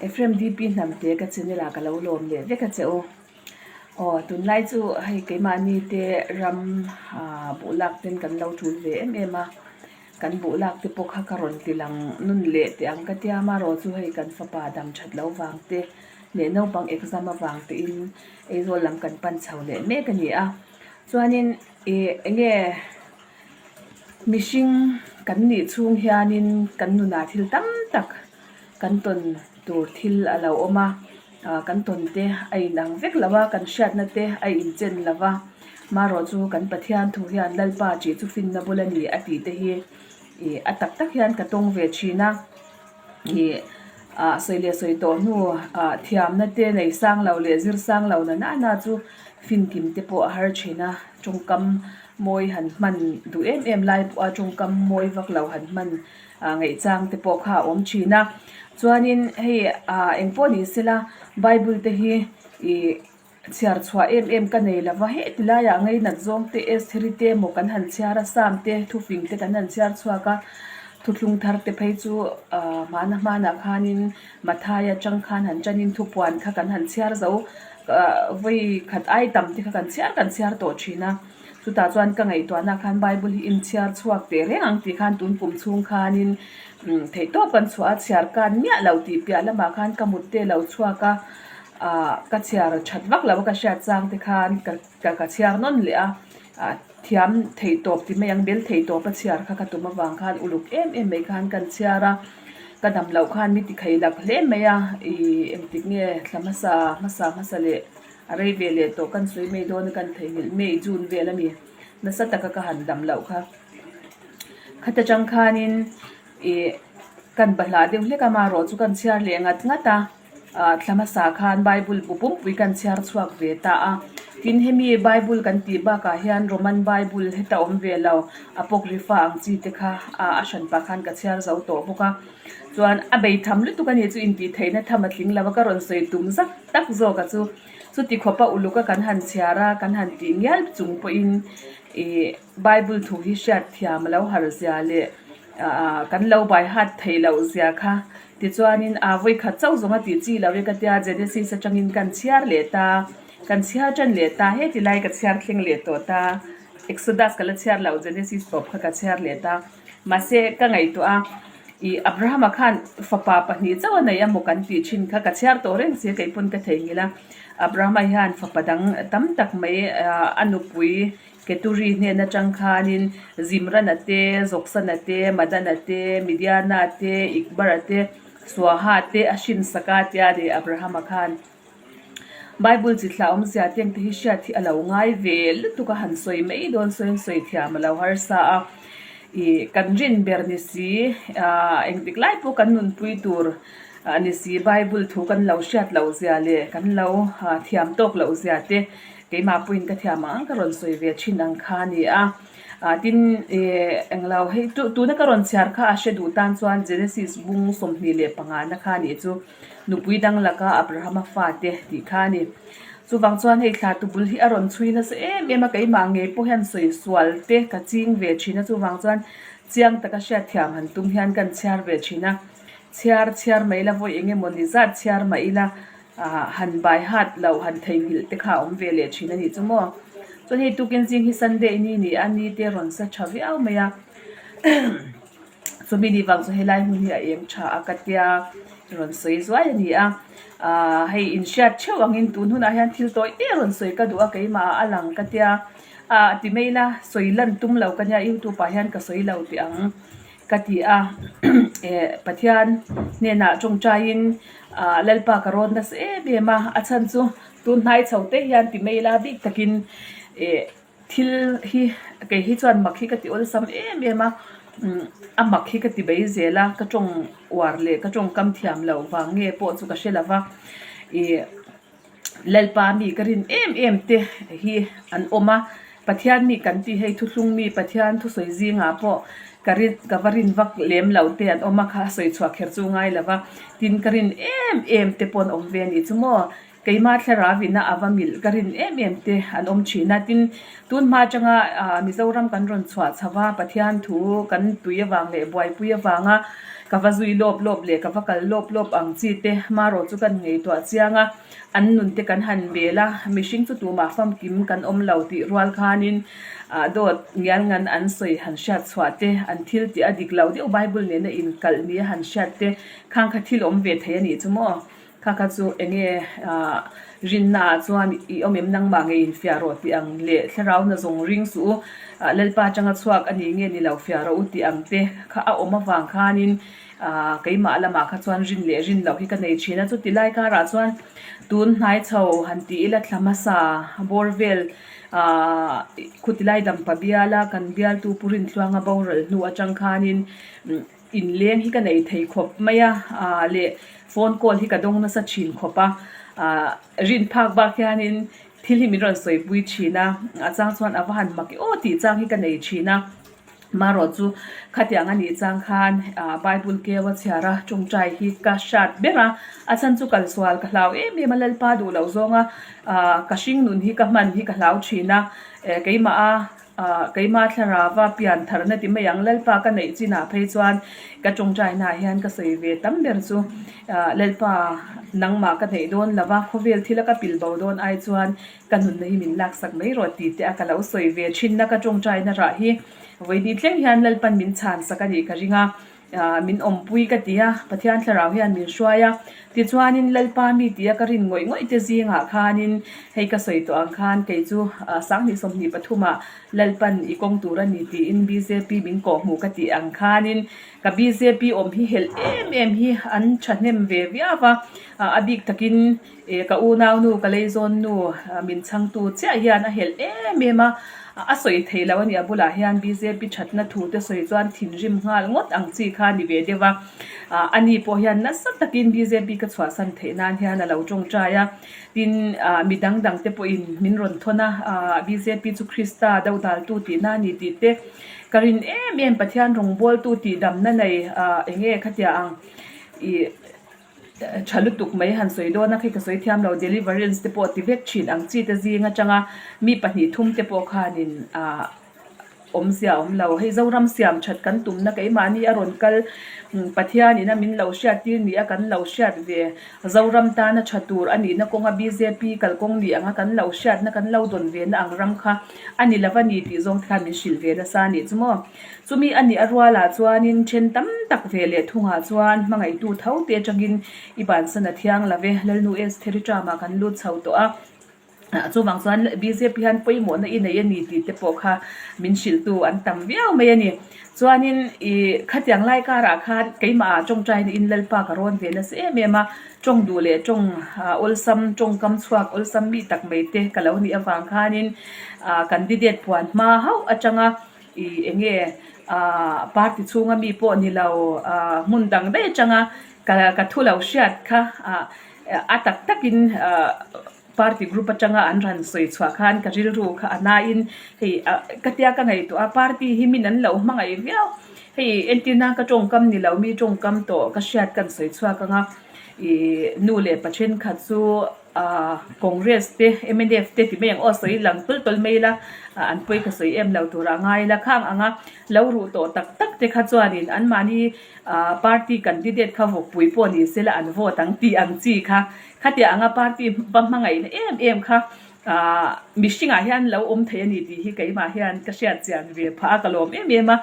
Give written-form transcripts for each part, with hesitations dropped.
Ephraim DP hnamte ka channel ah ka lo lawm leh vek a che u. Aw tunlai chu hei keimahni te ram ah buh lak ten kan lo tul ve em em a, kan buh lak te pawh kha ka rawn ti lang nun leh teh ang ka tia amarawh chu hei kan fapa dam that lo vang te leh naupang exam avang te in Aizawl lam kan pan chho leh mek a ni a chuanin ih eng nge mihring kan nih chhung hianin kan nunah thil tam tak kan tawn tur thil a lo awm a ah kan tawn te a inang vek lo a kan hriatna te a inchen lo va marawh chu kan Pathian thu hian Lalpa tih chu finna bul a ni a tih te hi ih a tak tak hian ka tawng ve thin a. Ih ah sawi leh sawi tawh hnu ah thiamna te nei sang lo leh zir sang lo na nana chu finkim te pawh a har thin a tawngkam mawi han hman duh em em lai pawha tawngkam mawi vak lo han hman ah ngaihchang te pawh kha a awm thin a chuanin hei ah engpawh ni sela bible te hi ih. Chhiar chhuah em em ka nei lova, heti laiah ngainat zawng te Estheri te emaw kan han chhiar a, Sam te thufing te kan han chhiar chhuak a, thuthlung thar te phei chu ahh hmana hmanah khanin Mathai atang khan han tanin thupuan kha kan han chhiar zo ahh vawi khat ai tam te kha kan chhiar kan chhiar tawh thin a, chutah chuan ka ngaihtuahna khan Bible hi inchhiar chhuak teh reng ang tih khan tun kum chhung khanin theihtawp kan chhuah a, chhiar kan miah lo tih piah lamah khan ka mut te lo chhuak a. ah ka chhiar that vak lo a ka hriat chang te khan ka ka ka chhiar nawn leh a ah thiam theih tawp ti mai ang bel theih tawp a chhiar kha ka tum avang khan uluk em em mai khan kan chhiar a ka dam loh khan mi ti khei lak hle mai a ih engtik nge thla hmasa hmasa hmasa leh a rei ve leh tawh kan sawi mai dawn a kan theihnghilh May June vel a ni nasa taka ka han dam loh kha khata tang khanin ih kan bahlah deuh hlek a marawh chu kan chhiar leh ngat ngat a. ah thla hmasa khan bible bu pumpui kan chhiar chhuak ve ta a tin hemi bible kan tih bakah hian roman bible heta awm ve lo apocrypha ang chi te kha ah a hran pah khan ka chhiar zo tawh bawk a chuan a bei tham lutuk a ni chu intih theihna tham a tling lo a ka rawn sawi tum zak tak zawk a chu chuti khawpa uluk a kan han chhiar a kan han tih ngial chung pawhin ih bible thu hi hriat thiam a lo har zia leh ah kan lo bai hat theih loh zia kha. Tichuanin aa vawi khat chauh zawng a tih chi lo e ka tia Genesis atangin kan chhiar leh ta, kan chhiar tan leh ta, heti lai ka chhiar thleng leh tawh ta, Exodus ka la chhiar loh Genesis tawp kha ka chhiar leh ta. Mahse ka ngaihtuah a, ih Abrahama khan fapa pahnih chauh a nei a maw kan tih thin kha ka chhiar tawh reng si a kei pawn ka theihnghilh a, Abrahama hian fapa dang tam tak mai a nupui Keturi hnen atang khanin Zimrana te, Zoksana te, Madana te, Midiana te, Ikbara te, Suaha te a hrinsak a tia ni Abrahama khan. Bible chi thlah awmzia te engte hi hriat hi a lo ngai ve lutuk a, han sawi mai dawn sawiin sawi thiam a lo harsa a. Ih kan rin ber ni si, ah engtik lai pawh kan nunpui tur ni si Bible thu kan lo hriat loh zia leh kan lo thiam tawk loh zia te Keimah pawhin ka thiam ang ang ka rawn sawi ve thin ang kha a ni a. Ah tin eh englo hei tu tuna ka rawn chhiar kha a hre duh tan chuan Genesis bung 25 na kha a nih chu nupui dang laka Abrahama fate tih kha a ni. Chuvang chuan hei thla tubul hi a rawn chhui nasa em em a keimah ngei pawh hian sawi sual te ka ching ve thin a chuvang chuan chiang taka hriatthiam han tum hian kan chhiar ve thin a. Chhiar chhiar mai ila vawi eng emaw ni zat chhiar mah ila Ah han bai hat loh han theihnghilh te kha a awm ve leh thin a nih chu maw. Chuan hei tukin zing hi Sunday ni ni a ni te rawn sa tha viau mai a chumi ni vang chu helai hmun hi a eng tha a ka tia rawn sawi zuai a ni a. Ah hei inhriat theuh angin tun hunah hian thil tawi te rawn sawi ka duh a keimah ah a lang ka tia ah ti mai ila sawi lan tum lo ka nia youtube ah hian ka sawi lo teh ang. Ka ti a, eh Pathian hnenah tawngtaiin ah Lalpa ka rawn nasa em em a, a chhan chu tun hnai chho te hian ti mai ila bik takin eh thil hi kei hi chuan mak hi ka ti awlsam em em a, umm a mak hi ka ti mai zel a, ka tawng uar leh ka tawngkam thiam loh vang nge pawh chu ka hre lo va, ih. Lalpa mi ka rin em em te hi an awm a, Pathian mi kan tih hei thuthlung mi Pathian thusawi zingah pawh ka rin ka va rin vak lem lo te an awm a kha a sawi chhuah kher chu ngai lo va, tin ka rin em em te pawh an awm ve a nih chu maw. Keimah thlarau ina a va milh ka rin em em te an awm thin a. Tin, tun hma atanga Mizoram kan rawn chhuah chho va, Pathian thu kan tui avang leh buaipui avanga ka va zui lawp lawp leh ka va kal lawp lawp ang chi te marawh chu kan ngaihtuah chiang a, an nun te kan han bel a, mihring chu tumah famkim kan awm lo tih rual khanin dawt ngial ngan an sawi han hriat chhuah te, an thil tih a dik lo deuh Bible nena inkalh nia han hriat te khang kha thil awm ve thei a nih chu maw. Kha kha chu enge rinna ah chuan i awm em nangmah nge infiah rawh tih ang leh thlarau na zawng ring suh u, Lalpa atanga chhuak a ni nge ni lo fiah rawh u tih ang te kha a awm avang khanin keimah lamah kha chuan rin leh rin loh hi ka nei thin a. Chuti lai karah chuan tun hnai chho han tih ila thla hmasa bawr vel khuti lai dampa biala kan bialtu Pu Rintluanga boral hnu atang khanin Inleng hi ka nei thei khawp mai a, ah leh phone call hi ka dawng nasa thin khawp a, ah rin phak bak hianin thil hi min rawn sawipui thin a, a chang chuan a va han mak i aw tih chang hi ka nei thin a, marawh chu khatiang a nih chang khan ah Bible keu a chhiar a tawngtai hi ka hrat ber a, a chhan chu kalsual ka hlau em em a Lalpa duh loh zawng a, ah ka hring nun hi ka hman hi ka hlau thin a, eh keimah a. Ah, keimah thlarava pian tharna ti mai ang, Lalpa ka neih chinah phei chuan ka tawngtainaah hian ka sawi ve tam ber chu, ah, Lalpa nangmah ka neih dawn lova, khawvel thila ka pil bo dawn ai chuan ka nunna hi min laksak mai rawh ti te a ka lo sawi ve thinna ka tawngtaina rah hi vawini thleng hian Lalpan min chhansak a nih ka ring a. Min awmpui ka ti a, Pathian thlarau hian min hruai a. Tichuanin Lalpa mi tia ka rin ngawih ngawih te zingah khanin hei ka sawi tawh ang khan kei chu 20 23 ah Lalpan i kawng tur a ni tiin bjp min kawhhmuh ka tih ang khanin ka bjp awm hi helh em em hi an thahnem ve viau a, a bik takin Ih ka unaunu ka leizawn nu min chhangtu chiah hian a helh em em a, a sawi thei lo a ni. A bulah hian bjp thatna thu te sawi chuan thinrim nghal ngawt ang chi kha a ni ve deuh a. Ani pawh hian nasa takin bjp ka chhuahsan theih nan hian a lo tawngtai a. Tin, mi dang dang te pawhin min rawn thawn a, bjp chu Krista dodaltu tihna a ni tih te ka rin em em Pathian rawngbawltu tihdamna nei eng nge khatia ang ih Tha lutuk mai han sawi dawn a, khi ka sawi thiam lo, deliverance te pawh ti vek thin ang chi te zing atanga mi pahnih thum te pawh khanin ah awmzia a awm lo. Hei Zoram siam that kan tumna keimahni a rawn kal Pathian ina min lo hriat tir ni a kan lo hriat ve Zoram tana tha tur a nihna kawnga bjp kalkawng ni anga kan lo hriatna kan lo dawn ve na ang ram kha a ni lova ni tih zawng te khan min hrilh ve nasa a nih chu maw. Chumi a nih a rualah chuanin then tam tak ve leh thungah chuan hmangaihtu tho te atangin i bansan a thiang lo ve. Lalnu Estheri term-ah kan lut chho tawh a, chuvang chuan bjp hian pawimawhna i nei a ni tih te pawh kha min hrilhtu an tam viau mai a ni. Chuanin i khatiang lai karah khan keimahah tawngtaina in Lalpa ka rawn ve nasa em em a, tawng duh leh tawng awlsam, tawngkam chhuak awlsam mi tak mai te ka lo nih avang khanin candidate puan hma hauh atanga I enge ah party chhunga mi pawh ni lo ah hmun dang daih atanga ka ka thu lo hriat kha ah a tak takin ah party group atanga an rawn sawi chhuah khan ka rilru kha a nain hei ah ka tia ka ngaihtuah a party hi min an lo hmangaih viau hei entir nan ka tawngkam ni lo mi tawngkam tawh ka hriat kan sawi chhuak anga ih nu leh pa thenkhat chu. Ahh Congress te mnf te ti mai ang aw sawi lang tawl tawl mai ila an pawi ka sawi em lo tur a ngai ila khang anga lo ruh tawh tak tak te kha chuanin anmahni ahh party candidate kha vawkpui pawh ni sela an vote ang tih ang chi kha khatiang anga party va hmangaihna em em kha ahh mihringah hian lo awm thei a ni tih hi keimah hian ka hriat chian ve phah a ka lawm em em a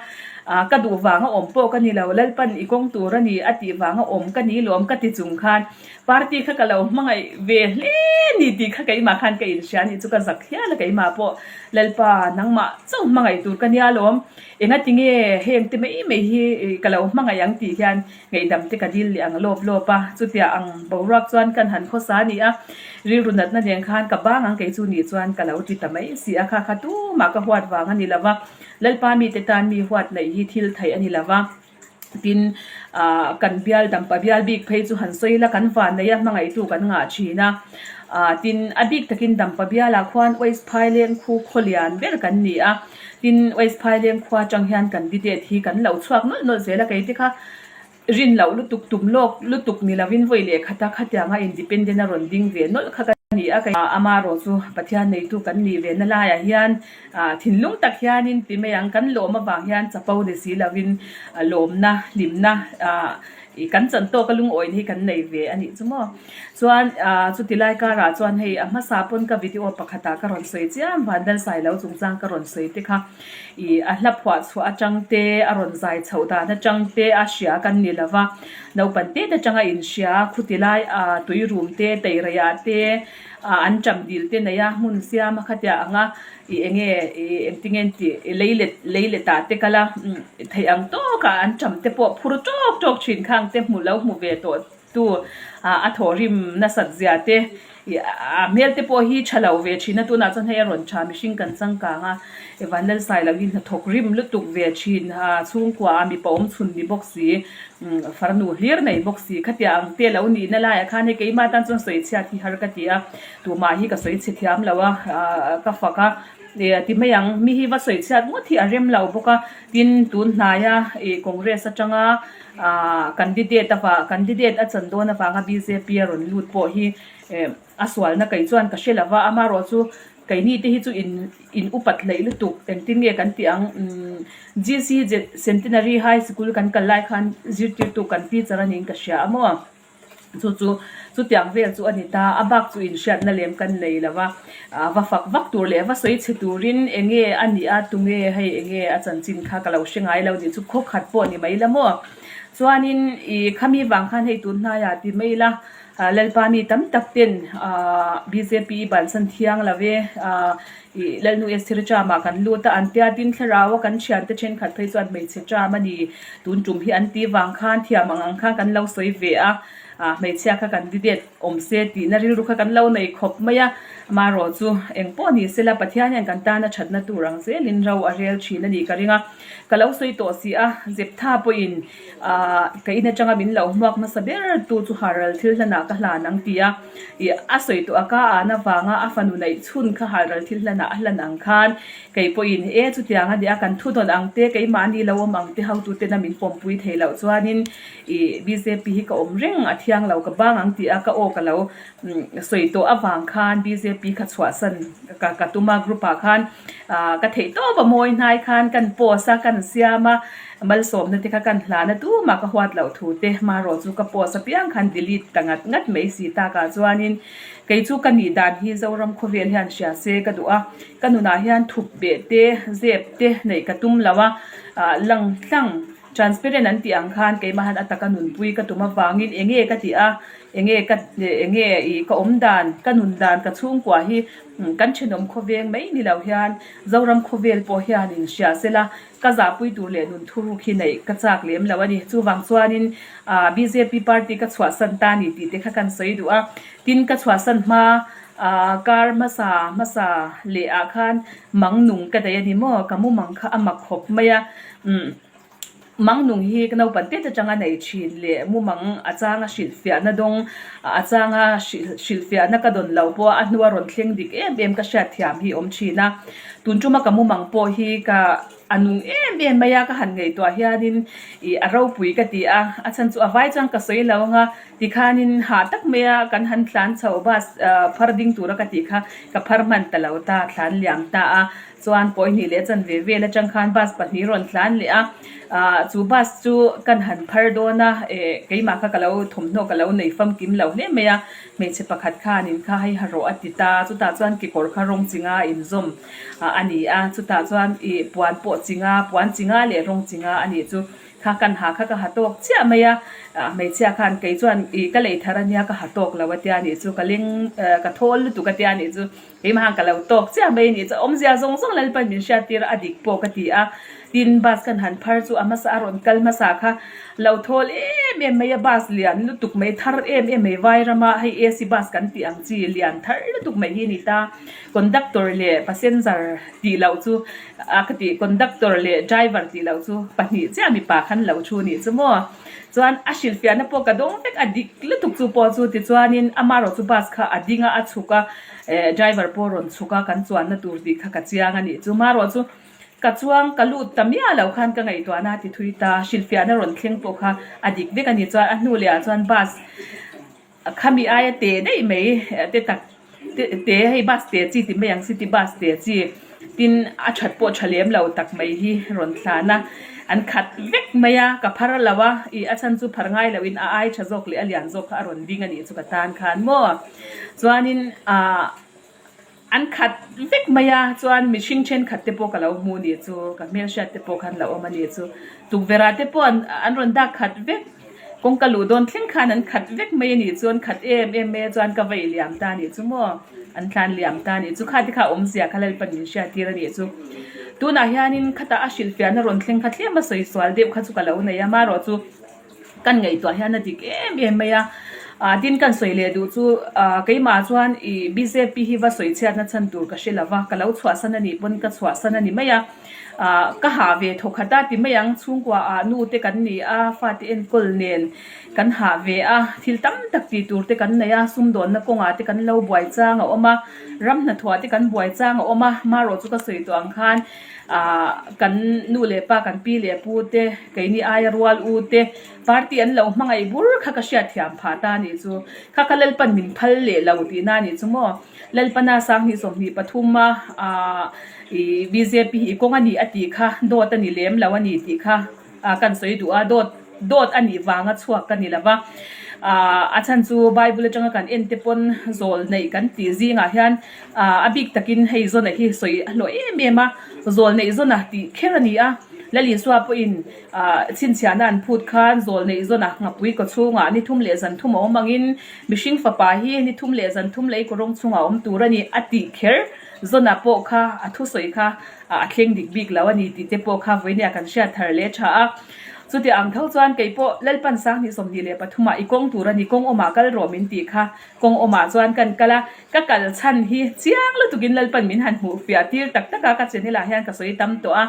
ahh ka duh vanga awm pawh ka ni lo Lalpan i kawng tur a ni a tih vanga awm ka ni lawm ka ti chung khan Party kha ka lo hmangaih ve hle ni tih kha keimah khan ka inhria anih chu ka zak hial a keimah pawh Lalpa nangmah chauh hmangaih tur ka nia lawm enga tinge heng te mai mai hi ka lo hmangaih ang tih hian ngaihdam te ka dil leh ang lawp lawp a chutia ang boruak chuan kan han khawsa a ni a rilru natna nen khan ka bang ang kei chu nih chuan ka lo ti ta mai si a kha kha tumah ka huat vang a ni lova Lalpa mite tan mi huat neih hi thil theih a ni lova. Tin, ah kan bial dampa bial bik phei chu han sawi ila kan van nei a hmangaihtu kan ngah thin a. Ah tin, a bik takin dampa bialah khuan West Phaileng khu khaw lian ber kan ni a. Tin, West Phaileng khua atang hian candidate hi kan lo chhuak nawlh nawlh zel a kei te kha. Rin loh lutuk, tum lawk lutuk ni lovin vawi leh khata khatianga independent a rawn ding ve nawlh kha ka ni a. Amarawh chu Pathian neitu kan nih ve na laiah hian thinlung tak hianin ti mai ang, kan lawm avang hian chapo ni si lovin lawmna, hlimna kan chan tawka lungawina hi kan nei ve a nih chu maw. Chuan chuti lai karah chuan hei a hmasa pawn ka video pakhatah ka rawn sawi chiam, Vanlalsailo chungchang ka rawn sawi te kha. Ih a hla phuah chhuah atang te, a rawn zai chhoh dan atang te a hria kan ni lo va, naupang te te atanga inhria khuti lai ah tui rum te, teirei-ah te ah an ṭam dil te nei a, hmun siam a khatiah ang a, ih eng nge ih engtin nge tih leilet leiletah te kal a, theih ang tawkah an ṭam te pawh phur ṭawk ṭawk ṭhin khang te hmu lo hmu ve tawh. Tu a thawhrim nasat zia te a hmel te pawh hi tha lo ve thin a, tunah chuan hei a rawn tha mihring kan changkang a, Vanlalsai lo hi hnathawk rim lutuk ve thin a chhungkua a mipa awm chhun ni bawk si farnu hlir nei bawk si khatiang ang te lo nihna laiah khan hei keimah tan chuan sawi chhiat hi har ka ti a, tumah hi ka sawi chhe thiam lo a ka fak a ti mai ang mi hi va sawi chhiat ngawt hi a rem lo bawk a, tin tun hnaia ih Congress atanga. Aaa candidate avang candidate a chan dawn avanga bjp a rawn lut pawh hi eh a sualna kei chuan ka hre lova amarawh chu keini te hi chu in in upat hleih lutuk engtin nge kan tih ang umm GC Centenary High Sikul kan kal lai khan zirtirtu kan teacher a niin ka hria a maw. Chu chu chutiang vel chu a ni ta, a bak chu inhriatna lem kan nei lo va, va fak vak tur leh va sawi chhe turin eng nge a nih a, tunge hei eng nge a chanchin kha ka lo hre ngai lo nih chu khaw khat pawh ni mai la maw. Chuanin ih khami vang khan hei tun hnaiah ti mai ila Lalpa mi tam tak ten bjp i bansan thiang lo e, ih Lalnu Esther Chama kan lut a, an tia tin thlarau a kan thiante thenkhat phei chuan hmeichhe Cham a ni tun tum hi an ti vang khan thiam ang ang khan kan lo sawi ve a, ah hmeichhia kha candidate awm se tihna rilru kha kan lo nei khawp mai a, amaherawh chu eng pawh ni sela Pathian hian kan tana thatna tur ang zelin ro a rel thin a nih ka ring a, ka lo sawi tawh si a, Zeptha pawhin ah ka in atanga min lo hmuak hmasa ber tu chu Haral thil hlanah ka hlan ang ti a, ih a sawi tawh a ka an avanga a fanu neih chhun kha Haral thil hlanah a hlan ang khan Kei pawhin, E, chutiang a nia, kan thudawn ang te, keimahni lo awm ang te hotuten a min pawmpui thei loh chuanin i bjp hi ka awm reng a thiang lo, ka bang ang tih a ka aw ka lo sawi tawh avang khan bjp kha chhuahsan ka ka tum a, group ah khan ka theih tawp a mawi hnai khan kan post a, kan siam a, malsawmna te kha kan hlan a, tumah ka huat loh thu te marawh chu ka post apiang khan delete ta ngat ngat mai si takah chuanin kei chu ka nih dan hi Zoram khawvel hian hria se ka duh a. Ka nunah hian thup beh te, zep te neih ka tum lo a, ah lang tlang, transparent an tih ang khan keimah hian a taka nunpui ka tum avangin eng nge ka tih a, eng nge ka eng nge ih ka awm dan, ka nun dan, ka chhungkua hi kan thenawm khawveng mai ni lo hian Zoram khawvel pawh hianin hria sela ka zahpui tur leh nun thuruk hi neih ka chak lem lo a ni. Chuvang chuanin ah bjp party ka chhuahsan ta ni tih te kha kan sawi duh a, tin ka chhuahsan hma Aaa kar hmasa hmasa leh ah khan mang nung ka daih a ni maw? Ka mumang kha a mak khawp mai a, umm mang nung hi ka naupang tet atanga nei thin leh mumang a changa hrilhfiahna dawng a changa hrilhfiahna ka dawn lo pawh a hnua rawn thleng dik em em ka hriatthiam hi awm thin a, tun tuma ka mumang pawh hi ka a nung em em mai a ka han ngaihtuah hianin ih a ropui ka ti a, a chhan chu a vai chuan ka sawi lo ang a. Tikhanin hah tak mai a kan han tlan chho bus phar ding tura ka tih kha ka phar hman ta lo ta, thlan liam ta a, chuan pawihnih leh chanve vel atang khan bus pahnih rawn tlan leh a, ah chu bus chu kan han phar dawn a, eh keimah kha ka lo thawmhnaw ka lo nei famkim lo hle mai a, hmeichhe pakhat khanin kha hei ha rawh a ti ta, chutah chuan kekawr kha rawng chinga inzawm a ni a, chutah chuan ih puan pawh chinga puan chinga leh rawng chinga a nih chu. Kha kan ha kha ka ha tawk chiah mai a, hmeichhia khan kei chuan ih ka lei thar ania ka ha tawk lo a tia nih chu ka leng ka thawl lutuk a tia nih chu keimah khan ka lo tawk chiah mai nih chu awmzia zawng zawng Lalpan min hriat tir a a dik pawh ka ti a, tin bus kan han phar chu a hmasa a rawn kal hmasa kha lo thawl em em mai a bus lian lutuk mai thar em em mai vai rama hei AC bus kan tih ang chi lian thar lutuk mai hi a ni ta conductor leh passenger tih loh chu A ka tih conductor leh driver tih loh chu pahnih chiah mipa khan lo thu nih chu maw. Chuan a hrilhfiahna pawh ka dawng vek a dik lutuk chu pawh chu tichuanin amarawh chu bus kha a ding a a chhuk a eh driver pawh a rawn chhuk a kan chuanna tur tih kha ka chiang a nih chu. Marawh chu Ka chuang ka lut ta miah lo khan ka ngaihtuahna a ti thui ta, hrilhfiahna rawn thleng pawh kha a dik vek a ni. Chuan a hnu leh ah chuan bus khami aia te daih mai te tak te hei bus te chi ti mai ang city bus te chi tin a that pawh tha lem lo tak mai hi rawn thlan a, an khat vek mai a, ka phar lo a, ih a chhan chu phar ngai loh in a ai tha zawk leh a lian zawk kha a rawn ding a nih chu ka tan khan maw chuanin ah. An khat vek mai a, chuan mihring thenkhat te pawh ka lo hmu nih chu, ka hmelhriat te pawh khan lo awm a nih chu. Tukverh ah te pawh an an rawn dak khat vek, kawngka luh dawn thleng khan an khat vek mai a nih chu, an khat em em mai a, chuan ka vei liam ta a nih chu maw, an tlan liam ta a nih chu, kha te kha awmzia kha Lalpan min hriat tir a nih chu. Tunah hianin khatah a hrilhfiahna rawn thleng kha tlem a sawi sual deuh kha chu ka lo nei a, amaherawhchu, Kan ngaihtuah hian a dik em em mai a, ah tin kan sawi leh duh chu ah keimah chuan ih bjp hi va sawi chhiatna chhan tur ka hre lova, ka lo chhuahsan a nih pawn ka chhuahsan a ni mai a, ah ka hah ve thaw khat a ti mai ang, chhungkua ah nu te kan ni a, fate enkawl nen kan hah ve a, thil tam tak tih tur te kan nei a, sumdawnna kawngah te kan lo buai chang a awm a, ram hnathawh ah te kan buai chang a awm a, marawh chu ka sawi tawh ang khan ah kan nu leh pa kan pi leh pu te. Keini aia rual u te party an lo hmangaih bur kha ka hriatthiam phah ta anih chu. Kha ka Lalpan min phal leh lo tihna anih chu maw. Lalpana 20 23 a aah ih bjp hi i kawng a nih a tih kha dawt a ni lem lo a ni tih kha ah kan sawi duh a dawt dawt a nih vanga chhuak ka ni lo va. Aah a chhan chu Bible atanga kan en te pawn zawl neih kan tih zingah hian aah a bik takin hei zawn hi sawi a hlawh em em a zawl neih zawn a tih kher a ni a. Lalisua pawhin chhinchhiahna an phut khan zawl neih zawnah nghapui kaw chhungah ni thum leh zan thum a awm angin mihring fapa hi ni thum leh zan thum lei kaw rawng chhungah a awm tur a ni a tih kher zawnah pawh kha a thusawi kha a thleng dik bik lo a ni tih te pawh kha vawinia kan hriat thar leh tha a. Chuti ang tho chuan kei pawh Lalpan 2023 ah i kawng tur a ni kawng awmah kal rawh min tih kha Kawng awmah chuan kan kal a, ka kal chhan hi chiang lutukin Lalpan min han hmuh fiah tir tak tak a, ka channel ah hian ka sawi tam tawh a,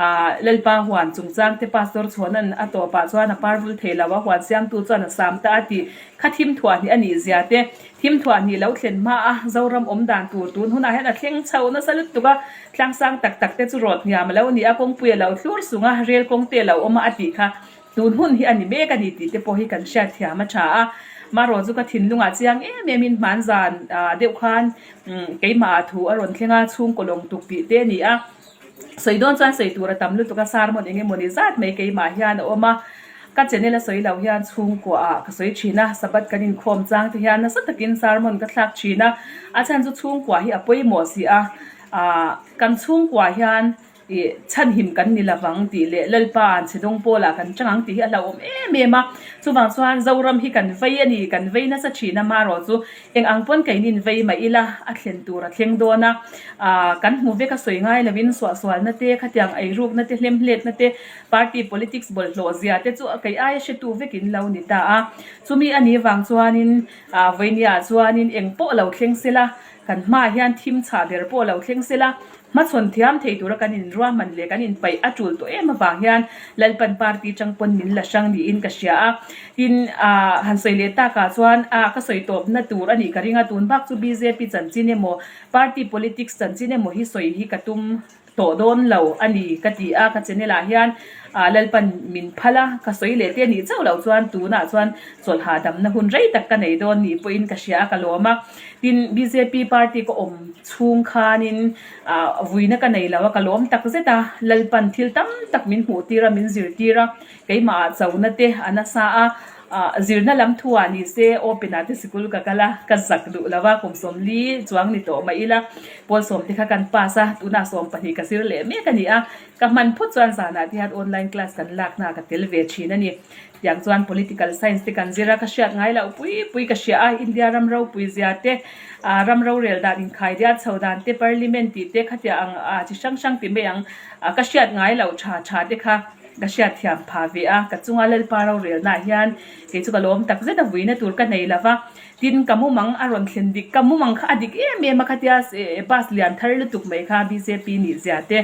aah Lalpa huan chungchang te Pastor Chhuanan a tawpah chuan a parvul thei lo a, huan siamtu chuan a sam ta a tih kha thim thuah hnih a nih zia te, thim thuah hnih lo thlen hma a Zoram awm dan tur tun hunah hian a thleng chho nasa lutuk a, tlangsang tak tak te chu rawt hniam a lo ni a, kawngpui a lo thlur sung a, rel kawng te a lo awm a a tih kha. Tun hun hi a ni mek a ni tih te pawh hi kan hriat thiam a tha a, marawh chu ka thinlungah chiang em em in hman zan deuh khan keimah ah thu a rawn thleng a, chhungkaw lawng tuk tih te a ni a, sawi dawn chuan sawi tur a tam lutuk a, sermon eng emaw ni zat mai keimah hian a awm a, ka channel a sawi loh hian chhungkua ah ka sawi thin a, Sabbath kan inkhawm chang te hian nasa takin sermon ka thlak thin a, a chhan chu chhungkua hi a pawimawh si a, ah kan chhungkua hian. Ih, chhanhim kan ni lovang tih leh Lalpa an chhe dawng pawlah kan chang ang tih hi a hlauhawm em em a. Chuvang chuan Zoram hi kan vei a ni, kan vei nasa thin a, marawh chu eng ang pawn keinin vei mah ila a thlen tur a thleng dawn a. Ah, kan hmu vek a sawi ngai lovin suahsualna te, khatiang eirukna te, hlemhletna te, party politics bawlhhlawh zia te chu kei aia hretu vekin lo ni ta a. Chumi a nih vang chuanin ah vawinia chuanin eng pawh lo thleng sela, kan hmaah hian thim chhah ber pawh lo thleng sela, Hmachhawn thiam thei tura kan inruahman leh kan inpaih a tul tawh em avang hian Lalpan party chang pawn min la hrang niin ka hria a. Tin, ah han sawi leh takah chuan ah ka sawi tawpna tur a nih ka ring a, tun bak chu bjp chanchin emaw party politics chanchin emaw hi sawi hi ka tum tawh dawn lo a ni ka ti a, ka channel ah hian ah Lalpan min phal a, ka sawi leh te nih chauh loh chuan tunah chuan chawlh hahdamna hun rei tak ka nei dawn nih pawhin ka hria a, ka lawm a. Tin, bjp party ka awm chhung khanin ah vuina ka nei lo a, ka lawm tak zet a, Lalpan thil tam tak min hmuh tir a, min zirtir a, keimah ah chona te a nasa a, ah zirna lam thu ah ni se open ah te sikul ka kal a, ka zak duh lo a, kum 40 chuang ni tawh mah ila, pawl sawm te kha kan pass a, tunah 12 ka zir leh mek a ni a, ka hman phawt chuan zanah te hian online class kan lakna ah ka tel ve thin a ni. Tiang chuan political science te kan zir a, ka hriat ngai loh pui pui ka hria a, India ram ropui zia te, ah ram rorel dan inkhai diat chho dan te, parliament tih te khatia ang ah chi hrang hrang ti mai ang, ah ka hriat ngai loh tha tha te kha ka hriat thiam phah ve a, ka chunga Lalpa rorelna ah hian kei chu ka lawm tak zet a vuina tur ka nei lo va. Tin, ka mumang a rawn thlen dik, ka mumang kha a dik em em a, khatia bus lian thar lutuk mai kha bjp nih zia te,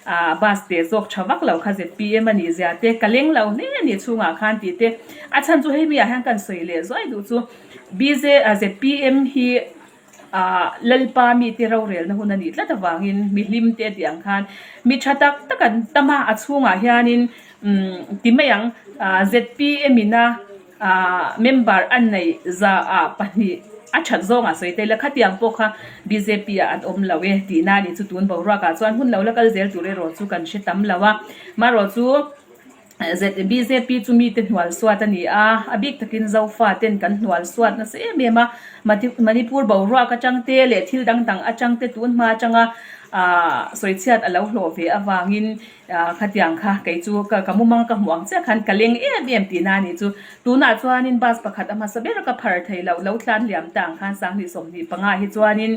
ah bus te zawk tha vak lo kha zpm a nih zia te, ka leng lo hle a nih chhungah khan tih te, a chhan chu hei mi ah hian kan sawi leh zuai duh chu bj zpm hi. Aah Lalpa mite rorelna hun a nih tlat avangin mi hlim te a tih ang khan mi tha tak tak an tam a, a chhungah hianin umm ti mai ang aah zpm ina aah member a neih zaah pahnih a that zawngah sawi ta ila khatiang pawh kha bjp ah an awm lo e tihna a nih chu tun boruakah chuan hun lo la kal zel tur erawh chu kan hre tam lo a marawh chu. Bjp chu mite hnual suat a ni a, a bik takin Zofa ten kan hnual suat nasa em em a, Manipur boruak atang te leh thil dang dang atang te tun hma atanga sawichhiat a lo hlawh ve avangin khatiang kha kei chu ka mumang ka hmuh ang chiah khan ka leng em em tihna a nih chu. Tunah chuanin bus pakhat a hmasa ber ka phar thei loh lo tlan liam ta ang khan 2025 ah hi chuanin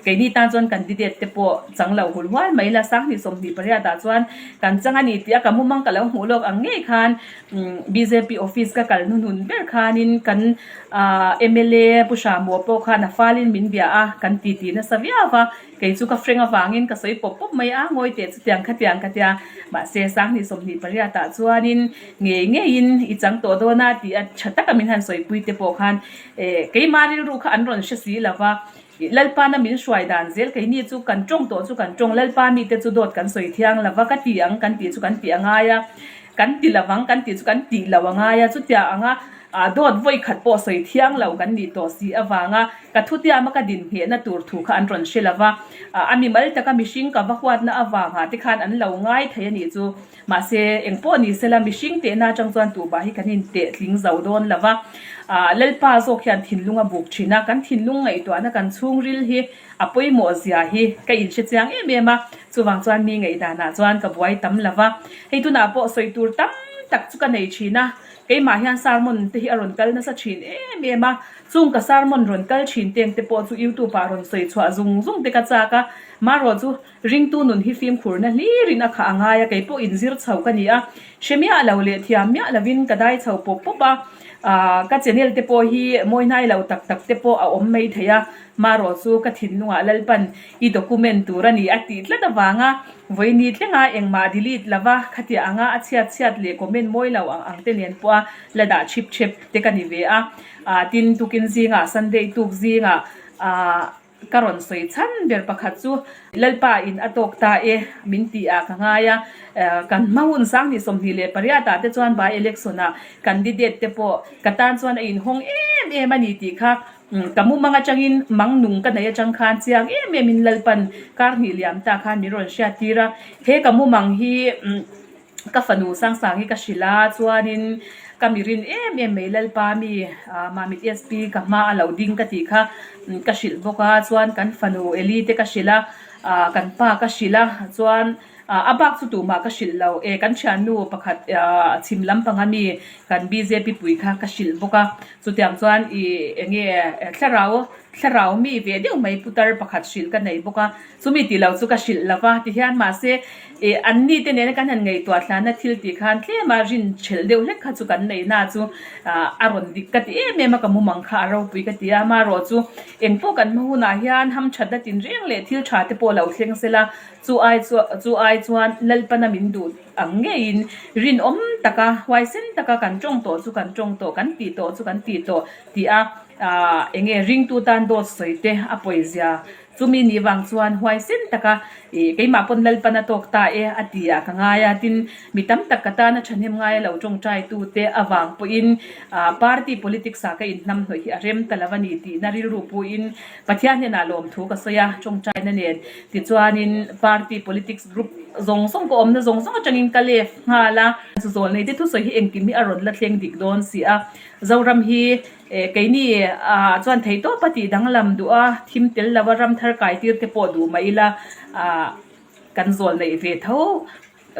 keini tan chuan candidate te pawh chang lo hul hual mai la 2028 ah chuan kan chang a ni tih a ka mumang ka lo hmuh lawk ang ngei khan bjp office ka kal hnuhnun ber khanin kan ah mla Pu Hramua pawh khan a falin min bia a kan titi nasa viau va. Kei chu ka frank avangin ka sawi pawp pawp mai a, ngawi teh chutiang khatiang ka tia. Mahse, 2028 ah chuanin ngei ngeiin i chang tawh dawn a tih a tha taka min han sawipui te pawh khan eh keimah rilru kha an rawn hre si lo va, Lalpana min hruai dan zel keini chu kan tawng tawh chu kan tawng, Lalpa mite chu dawt kan sawi thiang lo va ka ti ang kan tih chu kan tih a ngai a, kan ti lo ang kan tih chu kan tih lo a ngai a, chutia anga Ah dawt vawi khat pawh sawi thiang lo kan nih tawh si avanga ka thutiama ka din nghehna tur thu kha an rawn hre lo va. A mimal taka mihring ka va huatna avangah te khan an lo ngai thei a nih chu. Mahse, eng pawh ni sela mihring tehna atang chuan tuhbah hi kan inteh tling zo dawn lo va. Lalpa zawk hian thinlung a buk thin a, kan thinlung ngaihtuahna kan chhungril hi a pawimawh zia hi ka inhre chiang em em a. Chuvang chuan mi ngaihdanah chuan ka buai tam lo va. Hei tunah pawh sawi tur tam tak chu ka nei thin a. Keimah hian sermon te hi a rawn kal nasa thin em em a, chung ka sermon rawn kal thin teng te pawh chu youtube ah rawn sawi chhuah zung zung te ka chak a, marawh chu ringtu nun hi fimkhurna hlirin a khah a ngai a, kei pawh inzir chho ka ni a, hre miah lo leh thiam miah lovin ka dai chho pawp pawp a, aah ka channel te pawh hi mawi hnai lo tak tak te pawh a awm mai thei a, marawh chu ka thinlungah Lalpan i document tur a ni a tih tlat avanga Vawiini tlenga engmah delete lova khatiah anga a chhiat chhiat leh comment mawi lo ang ang te nen pawha la dah chhip chhep te ka ni ve a. Ah tin tukin zingah Sunday tuk zingah ah ka rawn sawi chhan ber pakhat chu Lalpa in a tawk ta e min tih ah ka ngai a. Kan hma hun 2028 ah te chuan by election ah candidate te pawh ka tan chuan a inhawng em em a ni tih kha Ka mumang atangin mang nung ka nei atang khan chiang em em in Lalpan kar hnih liam ta khan min rawn hriat tir a, he ka mumang hi ka fanu Sangsang hi ka hrilh a, chuanin ka mirin em em mai Lalpa mi Mamit SP ka hma a lo ding ka tih kha ka hrilh bawk a, chuan kan fanu Eli te ka hrilh a, kan pa ka hrilh a, chuan. A bak chu tumah ka hrilh lo e, kan thiannu pakhat chhim lampang a mi kan bjp pui kha ka hrilh bawk a, chutiang chuan i enge thlarau thlarau mi ve deuh mai putar pakhat hrilh ka nei bawk a, chumi tih loh chu ka hrilh lo va tihian mahse i anni te nena kan han ngaihtuah thlana thil tih khan tlema rin thelh deuh hlek kha chu kan nei na chu a rawn dik ka ti em em a ka mumang kha a ropui ka ti a, amaherawh chu engpawh kan hma hunah hian hamthatna tinreng leh thil tha te pawh lo thleng sela. Chu ai chu chu ai chuan Lalpana min duh ang ngeiin rinawm taka, huaisen taka kan tawng tawh chu kan tawng tawh, kan tih tawh chu kan tih tawh tih a, aah eng nge ringtu tan dawt sawi te a pawizia. Chumi nih vang chuan huaisen taka ih keimah pawn Lalpana tawk ta e a ti ah ka ngai a, tin mi tam tak ka tana thahnem ngaia lo tawngtai tute avang pawhin aah party politics ah ka inhnamhnawih hi a rem ta lo a ni tihna rilru puin Pathian hnenah lawmthu ka sawi a, tawngtaina nen. Tichuanin party politics group zawng zawng ka awmna zawng zawng atangin ka left nghal a. Chu zawl nei te thusawi hi engkim hi a rawn la thleng dik dawn si a. Zoram hi keini ah chuan theihtawpa tih danglam duh a, thim tel lova ram thar kai tir te pawh duh mah ila ah kan zawl neih ve tho.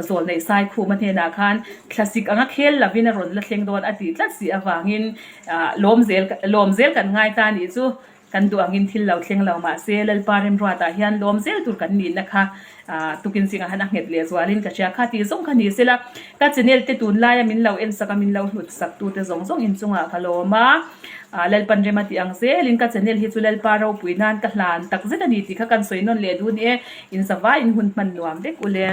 Zawl neih sai khuma hnenah khan thlasik anga khel lovin a rawn la thleng dawn a tih tlat si avangin ah lawm zel lawm zel kan ngai ta nih chu. Kan duh angin thil lo thleng lo mah se Lalpa Remruatah hian lawm zel tur kan nihna kha tukin zingah han a nghet leh zualin ka hria kha tih zawng kha ni sela ka channel te tunlaia min lo en sak a min lo hlut sak tute zawng zawng inchungah ka lawm a Lalpan rem a tih ang zelin ka channel hi chu Lalpa ropui nan ka hlan tak zet a ni tih kha kan sawi nawn leh duh ni e in zavaiin hun hman nuam vek ule.